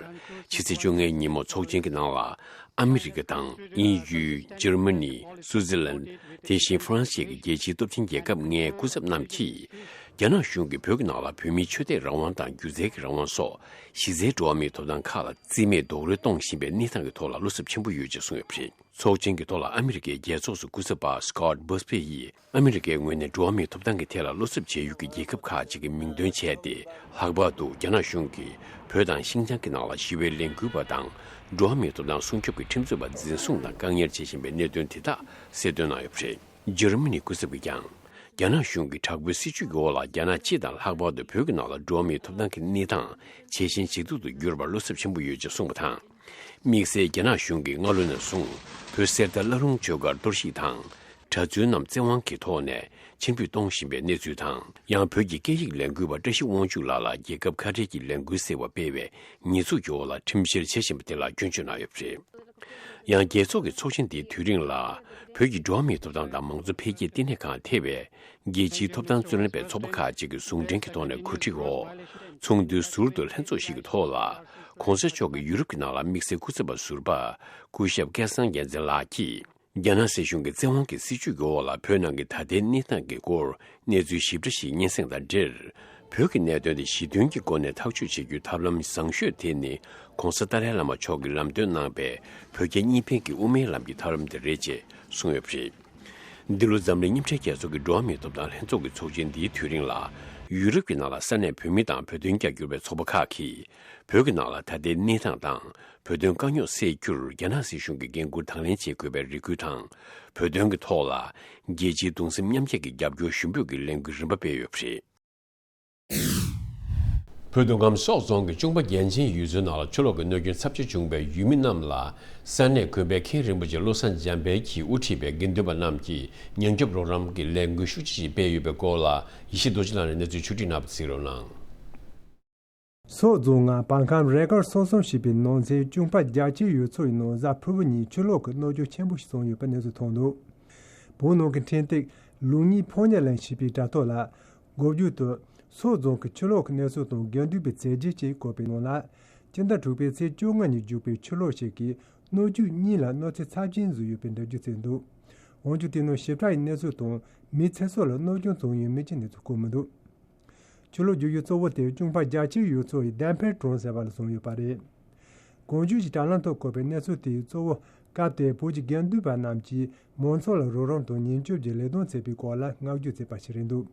ཕྱི་ཚེས་བཅོ་ལྔའི་ཉིན་མོ་ཚོགས་ཆེན་གྱི་ནང་ལ། ཨ་མི་རི་ཀ་དང་དབྱིན་ཡུལ། འཇར་མ་ནི། སུའུ་ཙི་ལན། དེ་བཞིན་ཧྥ་རན་སི་བཅས་ཀྱི་རྒྱལ་སྤྱིའི་སྟོབས་ཆེན་རྒྱལ་ཁབ་ལྔའི་སྐུ་ཚབ་རྣམས་ཀྱིས། རྒྱ་ནག་གཞུང་གིས་བོད་ཀྱི་ནང་ལ་བོད་མིའི་ཆོས་དད་རང་དབང་དང་སྒྱུ་རྩལ་གྱི་རང་དབང་སོགས་གཞི་རྩའི་འགྲོ་བ་མིའི་ཐོབ་ཐང་ཁག་ལ་རྩིས་མེད་རྡོག་རོལ་གཏོང་བཞིན་པའི་གནས་སྟངས་ཀྱི་ཐོག་ལ་བློ་འཚབ་ཆེན་པོ་ཡོད་ཅེས་གསུངས་ཡོད་པ་རེད། ཚོགས་ཆེན་གྱི་ཐོག་ལ་ཨ་མི་རི་ཀའི་རྒྱལ་ཚོགས་སུ་སྐུ་ཚབ་པ་Scott Busby་ཡིས། ཨ་མི་རི་ཀའི་ངོས་ནས་འགྲོ་བ་མིའི་ཐོབ་ཐང་གི་ཐད་ལ་བློ་འཚབ་བྱེད་ཡུལ་གྱི་རྒྱལ་ཁབ་ཁག་ཅིག་གི་མིང་འདོན་བྱས་ཏེ། ལྷག་པར་དུ་རྒྱ་ནག་གཞུང་གིས་བོད་དང་ཤིན་ཅང་གི་ནང་ལ་ཞི་བའི་ལས་འགུལ་བ་དང་འགྲོ་བ་མིའི་ཐོབ་ཐང་སྲུང་སྐྱོབ་ཀྱི་ཁྲིམས་རྩོད་པ་འཛིན་བཟུང་དང་བཀག་ཉར་བྱེད་བཞིན་པའི་གནད་དོན་དེ་དག་གསལ་སྟོན་གནང་ཡོད་པ་རེད། འཇར་མ་ནི་སྐུ་ཚབ་ཀྱིས་ཀྱང་། རྒྱ་ནག་གཞུང་གི་དྲག་པོའི་སྲིད་བྱུས་ཀྱི་འོག་ལ་རྒྱ་ནག་སྤྱི་དང་ལྷག་པར་དུ་བོད་ཀྱི་ནང་ལ་འགྲོ་བ་མིའི་ཐོབ་ཐང་གི་གནས་སྟངས་ཇེ་ཞན་ཇེ་སྡུག་ཏུ་གྱུར་པར་བློ་འཚབ་ཆེན་པོ་ཡོད་ཅེས་གསུངས་པ་དང་། དམིགས་བསལ་རྒྱ་ནག་གཞུང་གིས་སྔ་ལོ་ནས་བཟུང་བོད་གསེར་རྟ་བླ་རུང་ཆོས་སྒར་གཏོར་བཤིག་དང་། གྲྭ་བཙུན་རྣམས་བཙན་དབང་གི་ཐོག་ནས་ཕྱིར་འབུད་གཏོང་བཞིན་པའི་གནས་ཚུལ་དང་། ཡང་བོད་ཀྱི་སྐད་ཡིག་ལས་འགུལ་བ་བཀྲ་ཤིས་དབང་ཕྱུག་ལགས་ལ་རྒྱལ་ཁབ་ཁ་བྲལ་གྱི་ལས་འགུལ་ཟེར་བ་སྤེལ་བའི་ཉེས་འཛུགས་ཀྱི་འོག་ལ་ཁྲིམས་བཤེར་བྱེད་བཞིན་པ་དེ་ལ་སྐྱོན་བརྗོད་གནང་ཡོད་པ་རེད། ཡང་རྒྱལ་ཚོགས་ཀྱི་ཚོགས་ཆེན་འདིའི་དུས་རིང་ལ། བོད་ཀྱི་འགྲོ་བ་མིའི་ཐོབ་ཐང་དང་མང་གཙོ་འཕེལ་རྒྱས་བསྟི་གནས་ཁང་ཐེ་བའི་རྒྱལ་སྤྱིའི་ཐོབ་ཐང་རྩོད་ལེན་པའི་ཚོགས་པ་ཁག་ཅིག་གིས་ཟུང་འབྲེལ་གྱི་ཐོག་ནས་གོ་སྒྲིག་འོག་ཚོགས་འདུའི་ཟུར་དུ་ལྷན་ཚོགས་ཤིག་གི་ཐོག་ལ། ༸གོང་ས་མཆོག་གིས་ཡུ་རོབ་ཀྱི་ནང་ལ་དམིགས་བསལ་སྐུ་ཚབ་པ་ཟུར་པ་སྐུ་ཞབས་སྐལ་བཟང་རྒྱལ་མཚན་ལགས་ཀྱིས། རྒྱ་ནག་སྲིད་གཞུང་གི་བཙན་དབང་གི་སྲིད་བྱུས་ཀྱི་འོག་ལ་བོད་ནང་གི་ད་ལྟའི་གནས་སྟངས་ཀྱི་སྐོར་གནས་ཚུལ་ཞིབ་ཕྲ་ཞིག་སྙན་སེང་དང་འབྲེལ། བོད་ཀྱི་གནད་དོན་དེ་ཞི་མཐུན་གྱི་སྒོ་ནས་ཐག་གཅོད་བྱེད་རྒྱུའི་ཐབས་ལམ་བཟང་ཤོས་དེ་ནི་༧གོང་ས་ཏཱ་ལའི་བླ་མ་མཆོག་གིས་ལམ་སྟོན་གནང་པའི་བོད་རྒྱ་གཉིས་ཕན་གྱི་དབུ་མའི་ལམ་གྱི་ཐབས་ལམ་དེ་རེད་ཅེས་གསུངས་ཡོད་པ་རེད། འདི་ལོ་འཛམ་གླིང་མཉམ་འབྲེལ་རྒྱལ་ཚོགས་ཀྱི་འགྲོ་བ་མིའི་ཐོབ་ཐང་ལྷན་ཚོགས་ཀྱི་ཚོགས་ཆེན་འདིའི་དུས་རིང་ལ། ཡུ་རོབ་ཀྱི་ནང་ལ་ས་གནས་བོད་མི་དང་བོད་དོན་རྒྱབ་སྐྱོར་བའི་ཚོགས་པ་ཁག་གིས། བོད་ཀྱི་ནང་ལ་ད་ལྟའི་གནས་སྟངས་དང་། བོད་དོན་དཀའ་རྙོག་སེལ་རྒྱུར་རྒྱ་ནག་སྲིད་གཞུང་གིས་འགན་འཁུར་དང་ལེན་བྱེད་དགོས་པའི་རེ་སྐུལ་དང་། བོད་དོན་གྱི་ཐོག་ལ། རྒྱལ་སྤྱིའི་གདུང་སེམས་མཉམ་སྐྱེད་ཀྱི་རྒྱབ་སྐྱོར་ཞུ་འབོད་ཀྱི་ལས་འགུལ་རིམ་པ་སྤེལ་ཡོད་པ་རེད། བོད་མདོ་ཁམས་སོག་རྫོང་གི་ཅུང་པ་རྒྱལ་ཆེན་ཡུལ་ཚོའི་ནང་ལ་ཆུ་ལོག་གི་གནོད་སྐྱོན་ཚབས་ཆེ་བྱུང་བའི་ཡུལ་མི་རྣམས་ལ། ས་གནས་དགོན་པའི་མཁན་རིན་པོ་ཆེ་བློ་བཟང་འཇམ་དཔལ་གྱིས་དབུ་ཁྲིད་པའི་དགེ་འདུན་པ་རྣམས་ཀྱིས་ཉེན་སྐྱོབ་རོགས་རམ་གྱི་ལས་འགུལ་ཤུགས་ཆེ་ཞིག་སྤེལ་ཡོད་པའི་སྐོར་ལ་ཡེ་ཤེས་རྡོ་རྗེ་ལགས་ནས་གནས་ཚུལ་ཕྱོགས་སྒྲིག་གནང་བ་གཟིགས་རོགས་གནང་། སོག་རྫོང་ལྔ་བར་ཁམས་རེ་ཀར་སོ་གསུམ་ཞེས་པའི་ནང་ཚན་ཅུང་པ་རྒྱ་ཆེ་ཡུལ་ཚོ་ཡི་ནང་གཟའ་ཕུར་བུ་ཉིན་ཆུ་ལོག་གི་གནོད་སྐྱོན་ཆེན་པོ་ཞིག་བྱུང་ཡོད་པའི་གནས་ཚུལ་ཐོན་འདུག་བོད་ནང་གི་འཕྲིན་སྟེགས་ལུགས་གཉིས་ཕོ་ཉ་ལན་ཞེས་པའི་དྲ་ཐོག་ལ། འགོ་བརྗོད་དུ། སོག་རྫོང་གི་ཆུ་ལོག་གི་གནས་ཚུལ་དང་དགེ་འདུན་པའི་མཛད་རྗེས་ཀྱིས་བཀོད་པའི་ནང་ལ། སྤྱི་ཟླ་དྲུག་པའི་ཚེས་བཅོ་ལྔ་ཉིན་བརྒྱུགས་པའི་ཆུ་ལོག་ཞིག་གིས་སྣོད་བཅུད་གཉིས་ལ་གནོད་འཚེ་ཚབས་ཆེན་བཟོས་ཡོད་པའི་འགྲེལ་བརྗོད་བྱས་འདུག་འོན་ཀྱང་དེ་ནང་ཞིབ་ཕྲ་ཡི་གནས་ཚུལ་དང་མིའི་ཚེ་སྲོག་ལ་གནོད་སྐྱོན་བྱུང་ཡོད་མེད་ཀྱི་གནས་ཚུལ་བཀོད་མི་འདུག་ཆུ་ལོག་རྒྱུག་ཡུལ་གཙོ་བོ་དེ་ཅུང་པ་རྒྱ་ཆེའི་ཡུལ་ཚོ་ཡི་དན་ཕེར་གྲོང་ཟེར་བ་ལ་བཟུང་ཡོད་པ་རེད། གོང་བརྗོད་ཀྱི་དྲ་ལམ་ཐོག་བཀོད་པའི་གནས་ཚུལ་དེའི་གཙོ་བོ་སྐབས་དེར་བོད་ཀྱི་དགེ་འདུན་པ་རྣམས་ཀྱིས་མང་ཚོགས་ལ་རོགས་རམ་དང་ཉེན་སྐྱོབ་ཀྱི་ལས་དོན་བྱས་པའི་སྐོར་ལ་བསྔགས་བརྗོད་བྱས་པ་ཞིག་རེད་འདུག་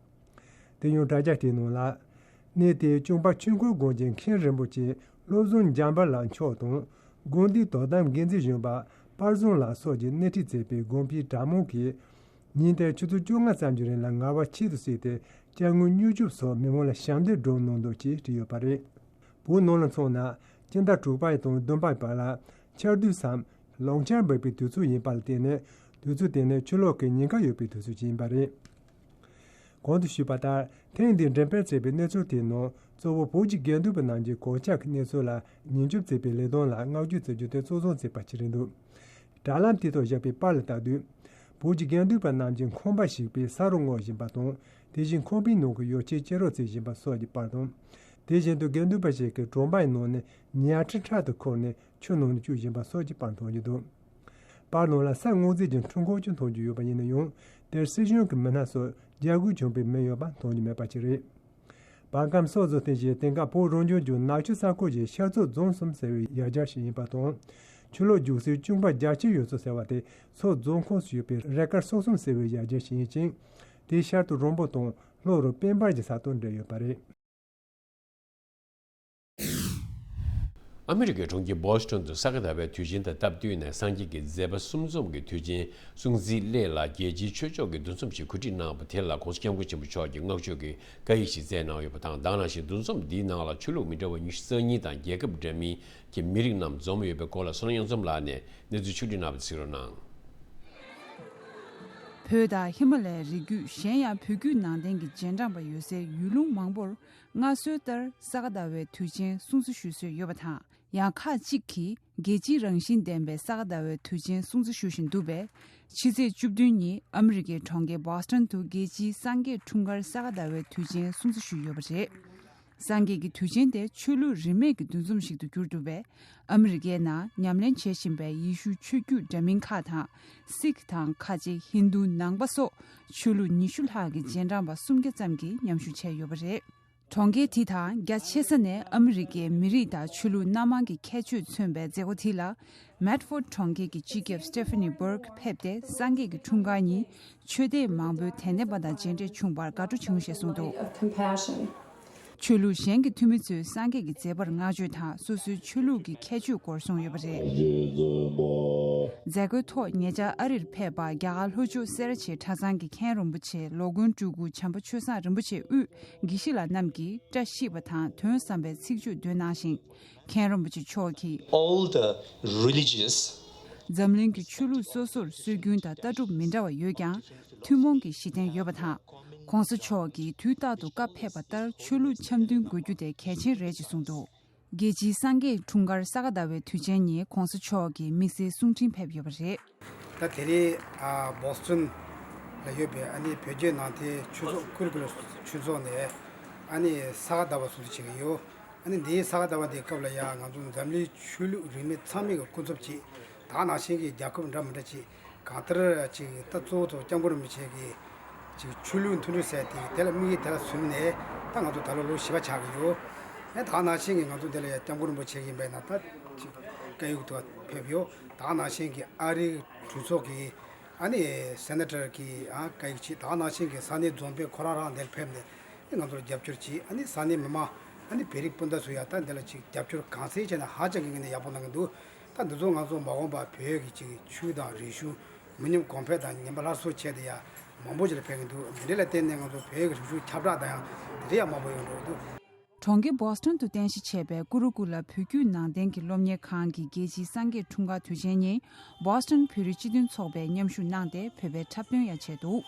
དེ་ཡང་དྲ་རྒྱ་དེའི་ནང་ལ། གནས་དེའི་ཅུང་པ་ཆོས་འཁོར་དགོན་གྱི་མཁན་རིན་པོ་ཆེ་བློ་བཟང་འཇམ་དཔལ་ལགས་མཆོག་དང་། དགོན་སྡེའི་དོ་དམ་འགན་འཛིན་གཞོན་པ་པར་བཟང་ལགས་སོགས་ཀྱིས་སྣེ་ཁྲིད་བྱས་པའི་དགོན་པའི་གྲྭ་མང་གིས། ཉིན་དེར་ཆུ་ཚོད་བཅོ་ལྔ་ཙམ་གྱི་རིང་ལ་ངལ་བ་ཆེད་དུ་བསྲེས་ཏེ་ཅ་དངོས་མྱུར་སྐྱོབ་སོགས་མི་མང་ལ་ཞབས་འདེགས་སྒྲུབ་གནང་འདུག་ཅེས་བྲིས་ཡོད་པ་རེད། བོད་ནང་ལ་མཚོན་ན། སྤྱི་ཟླ་དྲུག་པ་དང་བདུན་པའི་བར་ལ་ཆར་དུས་སམ། ལུང་ཆར་འབབ་པའི་དུས་ཚོད་ཡིན་པ་ལ་བརྟེན་ནས། དུས་ཚོད་དེ་ནི་ཆུ་ལོག་གི་ཉེན་ཁ་ཡོད་པའི་དུས་ཚོད་ཅིག་ཡིན་པ་རེད། གོང་དུ་ཞུས་པ་ལྟར། ཐེངས་འདིའི་འགྲེམས་སྤེལ་བྱས་པའི་གནས་ཚུལ་དེའི་ནང་གཙོ་བོ་བོད་ཀྱི་དགེ་འདུན་པ་རྣམས་ཀྱི་གོད་ཆག་གི་གནས་ཚུལ་ལ་ཉེན་སྐྱོབ་བྱེད་པའི་ལས་དོན་ལ་བསྔགས་བརྗོད་བྱེད་རྒྱུ་དེ་གཙོ་བཟུང་བྱས་པ་ཞིག་རེད་འདུག་དྲ་ལམ་དེའི་ཐོག་བཞག་པའི་པར་ལ་ལྟ་དུས། བོད་ཀྱི་དགེ་འདུན་པ་རྣམས་ཀྱིས་ཁང་པ་ཞིག་པའི་ས་རུ་སྔོག་བཞིན་པ་དང་། དེ་བཞིན་ཁང་པའི་ནང་གི་ཡོ་བྱད་ཕྱི་རུ་བཙལ་བཞིན་པ་སོགས་ཀྱི་པར་དང་། དེ་བཞིན་དུ་དགེ་འདུན་པ་ཞིག་གིས་གྲོང་པའི་ནང་ནས་ཉལ་ཁྲི་ཕྲག་ཏུ་ཁུར་ནས་ཆུ་ནང་དུ་བསྐྱུར་བཞིན་པ་སོགས་ཀྱི་པར་མཐོང་རྒྱུ་འདུག་པར་ནང་ལ་ས་སྔོག་རྩིས་ཀྱི་འཕྲུལ་འཁོར་ཅིག་མཐོང་རྒྱུ་ཡོད་པ་ཡིན་ན་ཡང་། དེར་སྲིད་གཞུང་གི་མི་སྣ་སོགས་རྒྱབ་འགལ་བྱུང་བའི་མི་ཡོད་པ་མཐོང་རྒྱུ་མེད་པ་ཞིག་རེད། བར་ཁམས་སོག་རྫོང་དེ་བཞིན་དེང་སྐབས་བོད་རང་སྐྱོང་ལྗོངས་ནག་ཆུ་ས་ཁུལ་གྱི་ཤར་ཕྱོགས་རྫོང་གསུམ་ཟེར་བའི་ཡ་གྱལ་ཞིག་ཡིན་པ་དང་། ཆུ་ལོག་རྒྱུག་སའི་ཅུང་པ་རྒྱ་ཆེའི་ཡུལ་ཚོ་ཟེར་བ་དེ་སོག་རྫོང་ཁོངས་སུ་ཡོད་པའི་རེ་ཀར་སོ་གསུམ་ཟེར་བའི་ཡ་གྱལ་ཞིག་ཡིན་ཅིང་། དེའི་ཤར་དུ་རོང་པོ་དང་ལྷོ་རུ་དཔལ་འབར་གྱི་ས་ཐོག་འབྲེལ་ཡོད་པ་རེད། ཨ་མི་རི་ཀའི་གྲོང་ཁྱེར་བྷོ་སི་ཊོན་དུ་ས་ག་ཟླ་བའི་དུས་ཆེན་དང་སྟབས་བསྟུན་ནས་སངས་རྒྱས་ཀྱི་མཛད་པ་གསུམ་འཛོམས་ཀྱི་དུས་ཆེན་སྲུང་བརྩིའི་སླད་ལ་རྒྱལ་སྤྱིའི་ཆོས་ཕྱོགས་ཀྱི་འདུ་འཛོམས་ཤིག་གོ་སྒྲིག་གནང་བ་དེ་ལ་༧གོང་ས་༧སྐྱབས་མགོན་ཆེན་པོ་མཆོག་གིས་བསྔགས་བརྗོད་ཀྱི་བཀའ་ཡིག་ཞིག་སྩལ་གནང་ཡོད་པ་དང་། ད་ག་ནང་བཞིན་འདུ་འཛོམས་འདིའི་ནང་ལ་ཆོས་ལུགས་མི་འདྲ་བ་ཉི་ཤུ་རྩ་གཉིས་དང་རྒྱལ་ཁབ་འདྲ་མིན་གྱི་མི་རིགས་རྣམས་འཛོམས་ཡོད་པའི་སྐོར་ལ་བསོད་ནམས་དབྱངས་འཛོམས་ལགས་ནས་གནས་ཚུལ་ཕྱོགས་སྒྲིག་གནང་བ་གཟིགས་རོགས་གནང་། བོད་དང་ཧི་མ་ལ་ཡའི་རི་རྒྱུད། གཞན་ཡང་བོད་བརྒྱུད་ནང་བསྟན་གྱི་རྗེས་འབྲང་པ་ཡོད་སའི་ཡུལ་ལུང་མང་པོར་སྔར་སྲོལ་ལྟར་ས་ག་ཟླ་བའི་དུས་ཆེན་སྲུང་བརྩི་ཞུ་སྲོལ་ཡོད་པ་དང་། ཡང་ཁག་ཅིག་གིས་རྒྱལ་སྤྱིའི་རང་བཞིན་ལྡན་པའི་ས་ག་ཟླ་བའི་དུས་ཆེན་སྲུང་བརྩི་ཞུ་བཞིན་འདུག་པས། ཕྱི་ཚེས་བཅུ་བདུན་ཉིན་ཨ་མི་རི་ཀའི་གྲོང་ཁྱེར་བྷོ་སི་ཊོན་དུ་རྒྱལ་སྤྱིའི་སངས་རྒྱས་འཁྲུངས་སྐར་ས་ག་ཟླ་བའི་དུས་ཆེན་སྲུང་བརྩི་ཞུས་ཡོད་པ་རེད། སངས་རྒྱས་ཀྱི་དུས་ཆེན་དེ་ཆོས་ལུགས་རིས་མེད་ཀྱི་འདུ་འཛོམས་ཤིག་ཏུ་གྱུར་འདུག་པས། ཨ་མི་རི་ཀའི་ནང་ཉམས་ལེན་བྱེད་བཞིན་པའི་ཡེ་ཤུའི་ཆོས་བརྒྱུད་འདྲ་མིན་ཁག་དང་། སིག་དང་ཁ་ཆེ་ཧིན་རྡུ་ནང་པ་སོགས་ཆོས་ལུགས་ཉི་ཤུ་ལྷག་གི་རྗེས་འབྲང་པ་སུམ་བརྒྱ་ཙམ་གྱིས་མཉམ་ཞུགས་བྱས་ཡོད་པ་རེད། གྲོང་ཁྱེར་དེ་དང་རྒྱ་ཆེ་ས་ནས་ཨ་མི་རི་ཀའི་མི་རིགས་དང་ཆོས་ལུགས་སྣ་མང་གི་ཁྱད་ཆོས་མཚོན་པའི་མཛད་སྒོ་དེ་ལ། མེད་ཕོར་ཌི་གྲོང་ཁྱེར་གྱི་སྤྱི་ཁྱབ་སི་ཊེ་ཕ་ནི་སྦུརག་ཕེབས་ཏེ་སངས་རྒྱས་ཀྱི་འཁྲུངས་སྐར་ཉིན་ཆོས་དད་མང་པོའི་དད་ལྡན་པ་དང་མཇལ་འཕྲད་བྱུང་བར་དགའ་སྤྲོ་བྱུང་ཞེས་གསུངས་འདུག Of compassion. ཆོས་ལུགས་གཞན་གྱི་འཐུས་མི་ཚོས་སངས་རྒྱས་ཀྱི་མཛད་པར་བསྔགས་བརྗོད་དང་སོ་སོའི་ཆོས་ལུགས་ཀྱི་ཁྱད་ཆོས་སྐོར་གསུངས་ཡོད་པ་རེད། མཛད་སྒོའི་ཐོག་ཉེ་ཆར་ཨ་རིར་ཕེབས་པ་རྒྱ་གར་ལྷོ་ཕྱོགས་སེ་ར་བྱེས་གྲྭ་ཚང་གི་མཁན་རིན་པོ་ཆེ་ལོ་མགོན་སྤྲུལ་སྐུ་བྱམས་པ་ཆོས་བཟང་རིན་པོ་ཆེ་དབུས་དགེ་བཤེས་ལགས་རྣམས་ཀྱིས་བཀྲ་ཤིས་པ་དང་དོན་བསམ་པའི་ཚིག་བརྗོད་འདོན་གནང་ཞིང་། མཁན་རིན་པོ་ཆེ་མཆོག་གིས། All the religious འཛམ་གླིང་གི་ཆོས་ལུགས་སོ་སོར་སྲོལ་རྒྱུན་དང་ལྟ་གྲུབ་མི་འདྲ་བ་ཡོད་ཀྱང་། ཐུན་མོང་གི་གཞི་རྟེན་ཡོད་པ་དང་། ྋགོང་ས་མཆོག་གིས་དུས་རྟག་ཏུ་བཀའ་ཕེབས་པ་ལྟར་ཆོས་ལུགས་འཆམ་མཐུན་དགོས་རྒྱུ་དེ་གལ་ཆེན་རེད་ཅེས་གསུངས་འདུག་རྒྱལ་སྤྱིའི་སངས་རྒྱས་འཁྲུངས་སྐར་ས་ག་ཟླ་བའི་དུས་ཆེན་ཉིན་ྋགོང་ས་མཆོག་གིས་དམིགས་བསལ་གསུང་འཕྲིན་ཕེབས་ཡོད་པ་རེད། ད་དེ་རིང་ཨ་བོ་སི་ཊོན་ལ་ཡོད་པའི་ཨ་ནི་བོད་བརྒྱུད་ནང་བསྟན་ཆོས་ཚོགས་ཀུལ་ཀུལ་ཆོས་ཚོགས་ནས་ཨ་ནི་ས་ག་ཟླ་བ་སྲུང་བརྩི་བྱེད་ཀྱི་ཡོད། ཨ་ནི་འདིའི་ས་ག་ཟླ་བ་འདིའི་སྐབས་ལ་ཡང་ང་ཚོ་འཛམ་གླིང་ཆོས་ལུགས་རིས་མེད་ཚང་མའི་གི་སྐུ་ཚབ་ཅིག་ད་ག་ནང་བཞིན་གྱི་རྒྱལ་ཁབ་འདྲ་མི་འདྲ་ཅིག་ གང་ལྟར་ཅིག་ད་གཙོ་བོ་ཐོག་སྐྱབས་མགོན་རིན་པོ་ཆེ་གི་ཅིག་ཆོས་ལུགས་མཐུན་སྒྲིལ་ཟེར་དེ་དེ་ལ་དམིགས་ཡུལ་དེ་ལ་བཟུང་ནས་ད་ང་ཚོ་ད་ལོ་ལོ་བཞི་པ་ཆགས་ཀྱི་ཡོད། ཨེ་ད་ནང་བཞིན་གྱི་ང་ཚོ་འདི་ལ་ཡ་སྐྱབས་མགོན་རིན་པོ་ཆེ་ཡིན་པས་ན་ད་ཅིག་བཀའ་ཡིག་ཐོག་ཕེབས་ཡོད། ད་ནང་བཞིན་གྱི་ཨ་རིའི་གྲོས་ཚོགས་ཀྱི་ཨ་ནི་སེ་ནེ་ཊར་གྱི་ཨ་བཀའ་ཡིག་ཅིག་ད་ནང་བཞིན་གྱི་ས་གནས་རྫོང་དཔོན་ཁོ་རང་རང་འདིར་ཕེབས་ནས་ཨ་ནི་ང་ཚོར་རྒྱབ་སྐྱོར་གྱིས་ཨ་ནི་ས་གནས་མི་མང་ཨ་ནི་བོད་རིགས་སྤུན་ཟླ་ཚོ་ཡ་ད་འདི་ལ་ཅིག་རྒྱབ་སྐྱོར་གང་འཚམ་བྱས་ནས་ཧ་ཅང་གི་ངོས་ནས་ཡག་པོ་གནང་གི་འདུག་ད་འདི་ཚོ་ང་ཚོ་མ་འོངས་པ་བོད་ཀྱི་ཅིག་ཆོས་དང་རིག་གཞུང་མི་ཉམས་གོང་འཕེལ་དང་ཉམས་པ་སླར་གསོ་ཆེད་དུ་ཡ་མང་པོ་ཞིག་ལ་ཕན་གྱི་འདུག་འདི་འདྲ་ལ་བརྟེན་ནས་ང་ཚོ་བོད་ཀྱི་རིག་གཞུང་ཁྱབ་བསྒྲགས་དང་ཡང་དེ་འདྲ་ཡང་མང་པོ་ཡོང་འགྲོ་གི་འདུག་གྲོང་ཁྱེར་Boston དུ་རྟེན་གཞི་བྱས་པའི་ཀུ་རུ་ཀུ་ལ་བོད་བརྒྱུད་ནང་བསྟན་གྱི་སློབ་གཉེར་ཁང་གི་རྒྱལ་སྤྱིའི་སངས་རྒྱས་འཁྲུངས་སྐར་དུས་ཆེན་ཉིན་Boston བོད་རིགས་སྤྱི་མཐུན་ཚོགས་པས་མཉམ་ཞུགས་གནང་སྟེ་བོད་པའི་འཁྲབ་སྟོན་ཡང་བྱས་འདུག་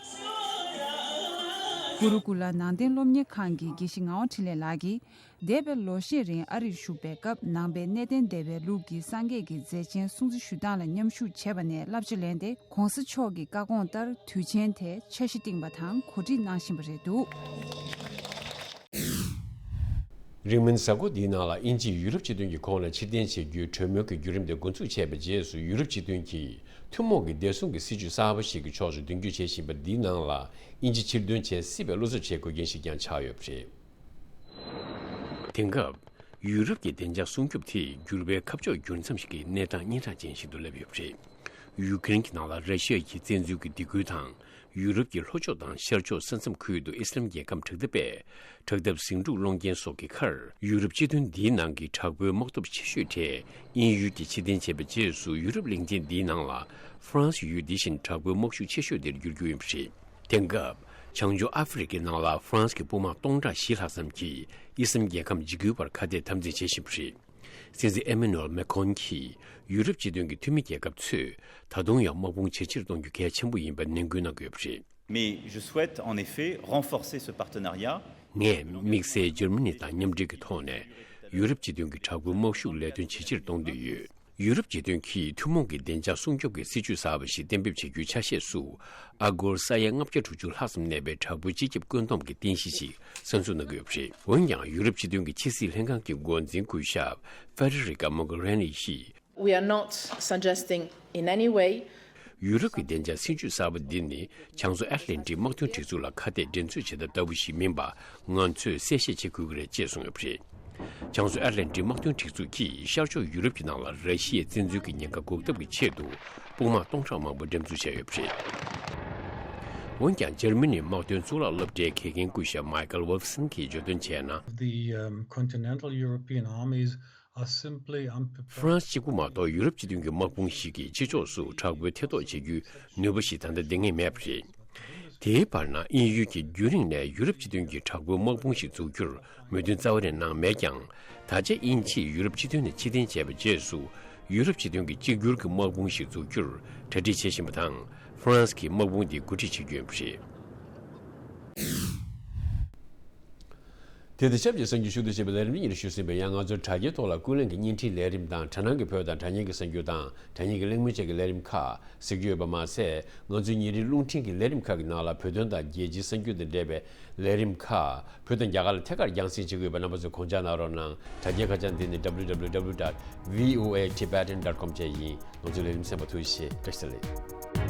ཀུ་རུ་ཀུ་ལ་ནང་བསྟན་སློབ་གཉེར་ཁང་གི་དགེ་བཤེས་ངག་དབང་འཕྲིན་ལས་ལགས་ཀྱིས། འདས་པའི་ལོ་ཤས་རིང་ཨ་རིར་བཞུགས་པའི་སྐབས་ནང་པའི་གནས་བརྟན་སྡེ་པའི་ལུགས་ཀྱི་སངས་རྒྱས་ཀྱི་མཛད་ཆེན་སྲུང་བརྩི་ཞུ་སྟངས་ལ་མཉམ་ཞུགས་བྱས་པ་ནས་བསླབ་བྱ་ལེན་ཏེ་༧གོང་ས་མཆོག་གི་བཀའ་དགོངས་ལྟར་དུས་ཆེན་དེ་འཆར་གཞི་བཏིང་པ་དང་གོ་སྒྲིག་གནང་བཞིན་པ་རེད་འདུག་རིང་མིན་གཟའ་འཁོར་འདིའི་ནང་ལ་དབྱིན་ཇིས་ཡུ་རོབ་སྤྱི་མཐུན་གྱི་ཁོངས་ལ་ཕྱིར་འཐེན་བྱེད་རྒྱུའི་གྲོས་མོལ་གྱི་བརྒྱུད་རིམ་དེ་འགོ་འཛུགས་བྱས་པའི་རྗེས་སུ་ཡུ་རོབ་སྤྱི་མཐུན་གྱིས་ཐུན་མོང་གི་བདེ་སྲུང་གི་སྲིད་ཇུས་གསར་པ་ཞིག་གི་ཕྱོགས་སུ་མདུན་སྐྱོད་བྱེད་བཞིན་པ་འདིའི་ནང་ལ་དབྱིན་ཇི་ཕྱིར་འདོན་བྱེད་སྲིད་པའི་བློ་འཚབ་བྱེད་དགོས་རྐྱེན་ཞིག་ཀྱང་ཆགས་ཡོད་པ་རེད། དེང་སྐབས། ཡུ་རོབ་ཀྱི་བདེ་འཇགས་སྲུང་སྐྱོབ་དེ་འགྱུར་བའི་ཁ་ཕྱོགས་འགྱུར་མཚམས་ཤིག་གི་གནས་སྟངས་སྙན་གྲགས་ཅན་ཞིག་ཏུ་སླེབས་ཡོད་པ་རེད། ཡུ་ཀེ་རེན་གྱི་ནང་ལ་ར་ཤི་ཡ་གྱི་བཙན་འཛུལ་གྱི་སྡིགས་སྐུལ་དང་། ཡུ་རོབ་ཀྱི་ལྷོ་ཕྱོགས་དང་ཤར་ཕྱོགས་ས་མཚམས་ཁུལ་དུ་ཨི་སི་ལམ་རྒྱལ་ཁམས་དྲག་འཐབ་པས། དྲག་འཐབ་ཟིང་འཁྲུག་སློང་རྐྱེན་སོགས་ཀྱི་ཁར། ཡུ་རོབ་སྤྱི་མཐུན་འདིའི་ནང་གི་དྲག་པོའི་དམག་སྟོབས་ཆེ་ཤོས་གྲས་དབྱིན་ཡུལ་གྱིས་ཕྱིར་འཐེན་བྱས་པའི་རྗེས་སུ་ཡུ་རོབ་གླིང་ཆེན་འདིའི་ནང་ལ་ཧྥ་རན་སི་ཡུལ་འདི་བཞིན་དྲག་པོའི་དམག་ཤུགས་ཆེ་ཤོས་དེར་འགྱུར་རྒྱུ་ཡིན་པ་རེད། དེང་སྐབས། བྱང་ཕྱོགས་ཨ་ཧྥེ་རི་ཁའི་ནང་ལ་ཧྥ་རན་སི་གི་དཔུང་དམག་སྟོང་ཕྲག་བཞི་ལྷག་ཙམ་གྱིས་ཨི་སི་ལམ་རྒྱལ་ཁམས་འཇིགས་སྐུལ་བར་ཁ་གཏད་དམ་འཛིན་བྱེད་བཞིན་པ་རེད། སྲིད་འཛིན་ཨེ་མེ་ནུ་ཨེལ་མེ་ཁོན་གྱིས་ཡུ་རོབ་སྤྱི་མཐུན་གྱི་འཐུས་མི་རྒྱལ་ཁབ་ཚོས་ད་དུང་ཡང་དམག་དཔུང་ཇེ་ཆེར་གཏོང་རྒྱུ་གལ་ཆེན་པོ་ཡིན་པར་ནན་སྐུལ་གནང་དགོས་པ་རེད། Mais je souhaite en effet renforcer ce partenariat. ངས་དམིགས་བསལ་འཇར་མ་ནི་དང་མཉམ་འབྲེལ་གྱི་ཐོག་ནས་ཡུ་རོབ་སྤྱི་མཐུན་གྱི་དྲག་པོའི་དམག་ཤུགས་ལས་དོན་ཇེ་ཆེར་གཏོང་འདོད་ཡོད། ཡུ་རོབ་སྤྱི་མཐུན་གྱིས་ཐུན་མོང་གི་བདེ་འཇགས་སྲུང་སྐྱོབ་ཀྱི་སྲིད་ཇུས་གསར་པ་ཞིག་གཏན་འབེབས་བྱེད་རྒྱུའི་ཆ་ཤས་སུ། ཨ་སྒོར་ས་ཡ་ལྔ་བརྒྱ་དྲུག་ཅུ་ལྷག་ཙམ་གནས་པའི་དྲག་པོའི་སྤྱི་ཁྱབ་བཀོད་འདོམས་ཀྱི་རྟེན་གཞི་ཞིག་གསར་འཛུགས་གནང་གི་ཡོད་པ་རེད། འོན་ཀྱང་། ཡུ་རོབ་སྤྱི་མཐུན་གྱི་ཕྱི་སྲིད་ལྷན་ཁང་གི་འགོ་འཛིན་སྐུ་ཞབས་Federica Mogherini ཡིས། We are not suggesting in any way. ཡུ་རོབ་ཀྱི་བདེ་འཇགས་སྲིད་ཇུས་གསར་པ་འདི་ནི། བྱང་མཚོ་ཨེཊ་ལན་ཊིག་དམག་དོན་སྒྲིག་འཛུགས་ལ་ཁ་གཏད་འགྲན་རྩོད་བྱེད་ཐབས་ལྟ་བུ་ཞིག་མིན་པ། ང་ཚོས་གསལ་བཤད་བྱེད་དགོས་ཀྱི་རེད་ཅེས་གསུངས་ཡོད་པ་རེད། བྱང་མཚོ་ཨེཊ་ལན་ཊིག་དམག་དོན་སྒྲིག་འཛུགས་ཀྱིས་ཤར་ཕྱོགས་ཡུ་རོབ་ཀྱི་ནང་ལ་ར་ཤི་ཡའི་བཙན་འཛུལ་གྱི་ཉེན་ཁ་འགོག་ཐབས་ཀྱི་ཆེད་དུ། དཔུང་དམག་སྟོང་ཕྲག་མང་པོ་འགྲེམས་འཛུགས་བྱས་ཡོད་པ་རེད། འོན་ཀྱང་། འཇར་མ་ནིའི་དམག་དོན་གཙུག་ལག་སློབ་གྲྭའི་དགེ་རྒན་སྐུ་ཞབས་མའི་ཀལ་ཝོལ་ཕི་སན་གྱིས་བརྗོད་དོན་བྱས་ན། The um, continental European armies are simply unprepared. ཧྥ་རན་སི་གཅིག་པུ་མ་གཏོགས་ཡུ་རོབ་སྤྱི་མཐུན་གྱི་དམག་དཔུང་ཞིག་གིས་ཕྱི་ཕྱོགས་སུ་དྲག་པོའི་ཐེ་གཏོགས་བྱེད་རྒྱུའི་ནུས་པ་ཞིག་ད་ལྟ་འདང་ངེས་མེད་པ་རེད། དེའི་བར་ན། དབྱིན་ཡུལ་གྱིས་རྒྱུན་རིང་ནས་ཡུ་རོབ་སྤྱི་མཐུན་གྱི་དྲག་པོའི་དམག་དཔུང་ཞིག་འཛུགས་རྒྱུར་མོས་མཐུན་རྩ་བ་ནས་གནང་མེད་ཀྱང་། ད་ཆ་དབྱིན་ཇིས་ཡུ་རོབ་སྤྱི་མཐུན་ནས་ཕྱིར་འཐེན་བྱས་པའི་རྗེས་སུ། ཡུ་རོབ་སྤྱི་མཐུན་གྱིས་གཅིག་གྱུར་གྱི་དམག་དཔུང་ཞིག་འཛུགས་རྒྱུར་གྲ་སྒྲིག་བྱེད་བཞིན་པ་དང་། ཧྥ་རན་སི་གིས་དམག་དཔུང་འདི་གོ་སྒྲིག་བྱེད་ཀྱི་ཡོད་པ་རེད། དེ་དང་ཆབས་ཅིག་གསར་འགྱུར་ཞུ་གཏུག་བྱེད་པའི་ལས་རིམ་འདི་ཉིད་ཞུ་ཟིན་པས། ཡང་ང་ཚོའི་དྲ་རྒྱའི་ཐོག་ལ་ཀུན་གླེང་གི་བརྙན་འཕྲིན་ལས་རིམ་དང་། དྲ་སྣང་གི་བོད་དང་དྲ་བརྙན་གྱི་གསར་འགྱུར་དང་། དྲ་བརྙན་གྱི་གླེང་མོལ་བཅས་ཀྱི་ལས་རིམ་ཁག་གཟིགས་རྒྱུ་ཡོད་པ་མ་ཟད། ང་ཚོའི་ཉིན་རེའི་རླུང་འཕྲིན་གྱི་ལས་རིམ་ཁག་གི་ནང་ལ་བོད་དོན་དང་རྒྱལ་སྤྱིའི་གསར་འགྱུར་དང་འབྲེལ་བའི་ལས་རིམ་ཁག་བོད་དང་རྒྱ་གར་ལ་ཐད་ཀར་རྒྱང་སྲིང་བྱེད་ཀྱི་ཡོད་པ། རྣམ་པ་ཚོས་དགོངས་འཇགས་གནང་རོགས་གནང་། དྲ་རྒྱའི་ཁ་བྱང་འདི་ནི་W W W dot V O A Tibetan dot com བཅས་ཡིན། ང་ཚོའི་ལས་རིམ་གསན་པར་ཐུགས་རྗེ་ཆེ། བཀྲ་ཤིས་བདེ་ལེགས།